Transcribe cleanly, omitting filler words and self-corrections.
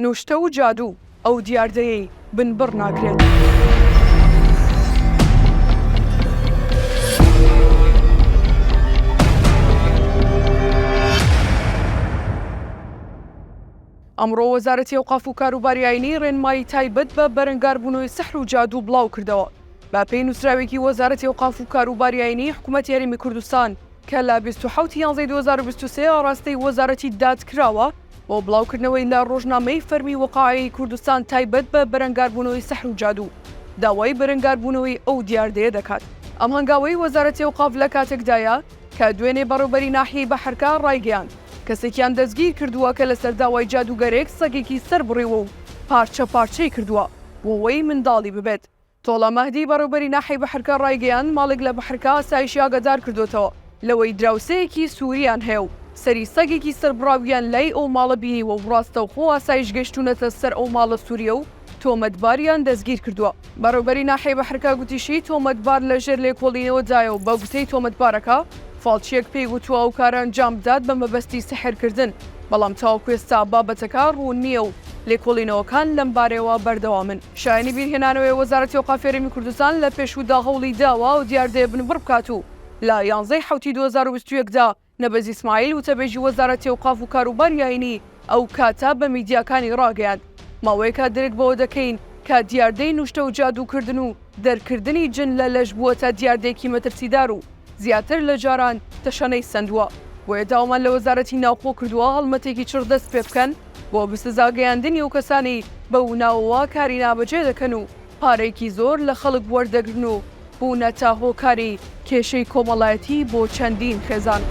نوشتە و جادوو، ئەو دیاردەیەی بنبڕ ناکرێت. ئەمڕۆ وەزارەتی ئەوقاف و کاروباری ئاینی ڕێنمایی تایبەت بە بەرەنگاربوونەوەی سحر و جادوو بڵاوکردەوە. بە پێی نووسراوێکی وەزارەتی ئەوقاف و کاروباری ئاینی حکومەتی هەرێمی کوردستان کە لە 27 یانزەی 2023 ئاڕاستەی وەزارەتی داد کراوە بۆ بڵاوکردنەوەی لە ڕۆژنامەی فەرمی وەقایعی کوردستان تایبەت بە بەرەنگاربوونەوەی سحر و جادوو داوای بەرەنگاربوونەوەی ئەو دیاردەیە دەکات. ئەم هەنگاوەی وەزارەتی ئەوقاف لە کاتێکدایە کە دوێنێ بەڕێوبەری ناحیەی بەحرکە ڕایگەیاند، کەسێکیان دەستگیر کردووە کە لەسەر داوای جادووگەرێک سەگێکی سەربڕیوە و پارچە پارچەی کردووە بۆ ئەوەی منداڵی ببێت. تۆڵە مەهدی بەڕێوبەری ناحیەی بەحرکە ڕایگەیاند، ماڵێک لە بەحرکە ئاسایشی ئاگادار کردۆتەوە لەوەی دراوسێیەکی سووریان هەیە و سەری سەگێکی سەربڕاویان لای ئەو ماڵە بینیوە و ڕاستەوخۆ ئاسایش گەیشتوونەتە سەر ئەو ماڵە سوورییە و تۆمەتباریان دەستگیر کردووە. بەڕێوبەری ناحیەی بەحرکە گوتیشی، تۆمەتبار لەژێر لێکۆڵینەوەدایە و بە گوتەی تۆمەتبارەکە، فاڵچییەک پێی وتووە ئەو کارە ئەنجام بدات بە مەبەستی سیحرکردن، بەڵام تاوەکو ئێستا بابەتەکە ڕوون نییە و لێکۆڵینەوەکان لەمبارەیەوە بەردەوامن. شایەنی بیرهێنانەوەیە وەزارەتی ئەوقافی هەرێمی کوردستان لە پێشوودا هەوڵی داوە ئەو دیاردەیە بنبڕ بکات و لە یانزەی حەوتی 2021 دا نەبەز ئیسماعیل وتەبێژی وەزارەتی ئەوقاف و کاروباری ئاینی ئەو کاتە بە میدیاکانی ڕاگەیاند، ماوەیەکە درک بەوە دەکەین کە دیاردەی نوشتە و جادووکردن و دەرکردنی جن لە لەش بووەتە دیاردەیەکی مەترسیدار و زیاتر لە جاران تەشەنەی سەندووە، بۆیە داوامان لە وەزارەتی ناوخۆ کردووە هەڵمەتێکی چڕ دەست پێبکەن بۆ بسزاگەیاندنی ئەو کەسانەی بەو ناوەوە کاری نابەجێ دەکەن و پارەیەکی زۆر لە خەڵک وەردەگرن و بوونەتە هۆکاری کێشەی کۆمەڵایەتی بۆ چەندین خێزان.